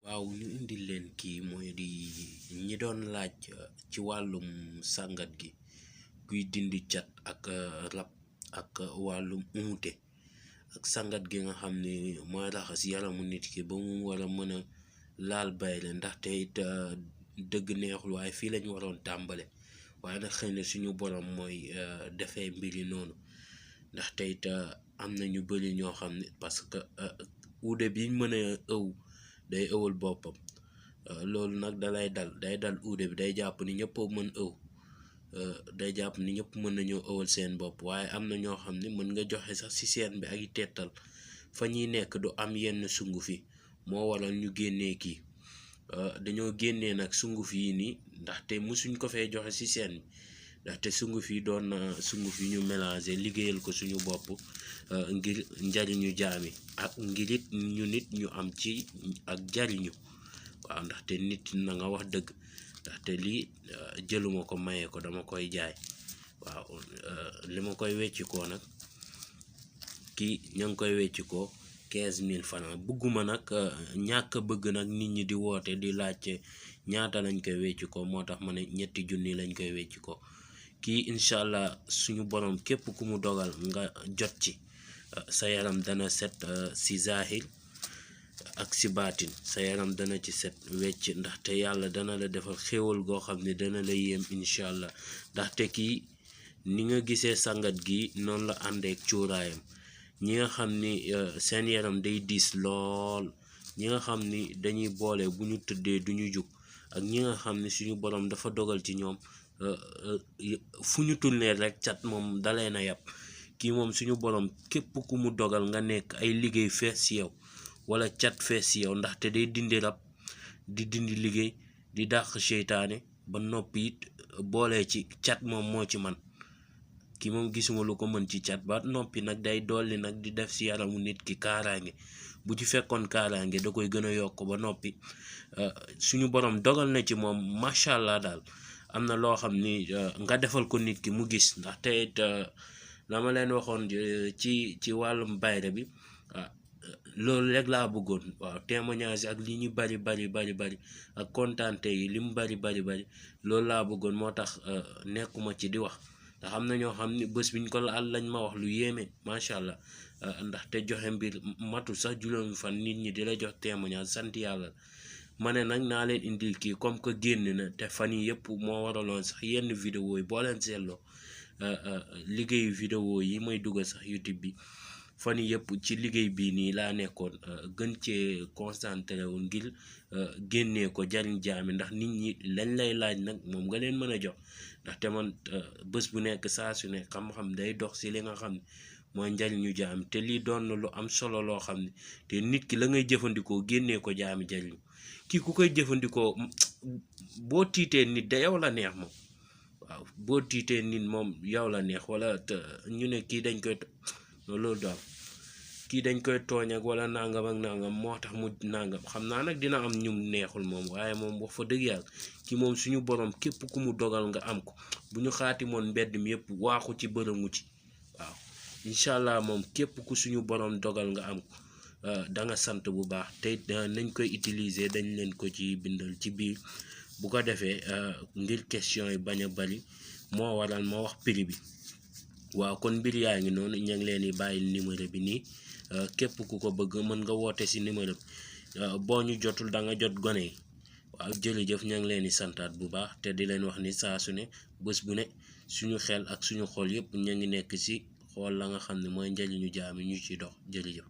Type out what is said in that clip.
waaw ñu indil leen kii mooy di ñi doon laaj ci wàllum sàngat gi guy dindi cat ak rab ak wàllum uute ak sangat gi nga xam ni mooy raxas yaramu nit ki ba mu war a mën a laal bayre ndaxte it dëgg neexul waaye fii lañu waroon tàmbale waaye nag xëy na suñu borom mooy defee mbiri noonu ndaxte it am na ñu bari ñoo xam ne parce que uude bi mën a ëw day ëwal boppam loolu nag day dal uude bi day jàpp ni ñëpp mën ëw day jàpp ni ñëpp mën nañoo ëwal seen bopp waaye am na ñoo xam ne mën nga joxe sax ci seen bi ak tettal fa ñuy nekk du am yenn sunguf yi moo waral ñu génnee kii dañoo génnee nag sunguf yi nii ndaxte mësuñ ko fee joxe ci seen bi ndaxte sunguf yi doon na sunguf yi ñu mélangé liggéeyal ko suñu bopp ngir njariñu jaami ak ngirit ñu nit ñu am ci ak jariñu waaw ndaxte nit na nga wax dëgg ndaxte lii jëluma ko maye ko dama koy jaay waaw li ma koy weccikoo nag kii ña ngi koy weccikoo 15 000 francs bëgguma nag ñàkk bëgg nag nit ñi di woote di laajte ñaata lañ koy weccikoo moo tax ma ne 3 junni lañ koy weccikoo kii incha allah suñu borom képp ku mu dogal nga jot ci sa yaram dana set si zahir ak si baatin sa yaram dana ci set wecc ndaxte yàlla dana la defal xéewal goo xam ne dana la yéem incha allah ndaxte kii ni nga gisee sangat gi noonu la àndeek cuuraayam ñi nga xam ni seen yaram day diis lool ñi nga xam ni dañuy boole bu ñu tëddee duñu jug ak ñi nga xam ni suñu borom dafa dogal ci ñoom fu ñu tourné rek cat moom dalee na yàpp kii moom suñu borom képp ku mu dogal nga nekk ay liggéey fees ci yow wala cat fees ci yow ndaxte day dindi rab di dindi liggéey di dàq seytaane ba noppi it boole ci cat moom moo ci man kii moom gisuma lu ko mën ci cat ba noppi nag day dolli nag di def ci yaramu nit ki kaaraange bu ci fekkoon kaaraange da koy gën a yokk ba noppi suñu borom dogal na ci moom macha allah daal am na loo xam ni nga defal ko nit ki mu gis ndaxte it dama leen waxoon ci wàllum bayre bi loolu rek laa bëggoon waaw témoignage ak li ñu bari ak kontaante yi li mu bari loolu laa bëggoon moo tax nekkuma ci di wax ndax am na ñoo xam ni bés biñ ko laal lañ ma wax lu yéeme macha allah ndaxte joxe mbir matul sax juróomi fan nit ñi di la jox témoignage sant yàlla ma ne nag naa leen indil kii comme que génn na te fan yi yëpp moo waraloon sax yenn vidéo yi boo leen seetloo liggéeyu vidéo yi may dugal sax YouTube bi fan yi yëpp ci liggéey bii nii laa nekkoon gën cee concentré wu ngir génnee ko jariñ jaami ndax nit ñi lañ lay laaj nag moom nga leen mën a jox ndaxte man bés bu nekk saa su ne xam-xam day dox ci li nga xam ne mooy njariñu jaami te lii doon na lu am solo loo xam ne te nit ki la ngay jëfandikoo génnee ko jaami jariñu kii ku koy jëfandikoo boo tiitee nit da yow la neex moom waaw boo tiitee nit moom yow la neex wala ñu ne kii dañ koy loolu daal kii dañ koy tooñ ak wala nangam ak nangam moo tax mu nangam xam naa nag dina am ñum neexul moom waaye moom wax fa dëgg yàlla ki moom suñu borom képp ku mu dogal nga am ko bu ñu xaatimoon mbedd mi yëpp waaxu ci bërëngu ci waaw incha allah moom képp ku suñu borom dogal nga am ko da nga sant bu baax te nañ koy utiliser dañ leen ko ci bindal ci biir bu ko defee ngir question yi bañ a bari moo waral moo wax prix bi waaw kon mbir yaa ngi noonu ñu ngi leen di bàyyil numéro bi nii képp ku ko bëgg mën nga woote ci numéro bi boo ñu jotul da nga jot gone yi waaw jërëjëf ñu ngi leen di santaat bu baax te di leen wax ni saa su ne bés bu ne suñu xel ak suñu xol yëpp ñu ngi nekk ci xool la nga xam ne mooy njëriñu jaam yi ñu ci dox jërëjëf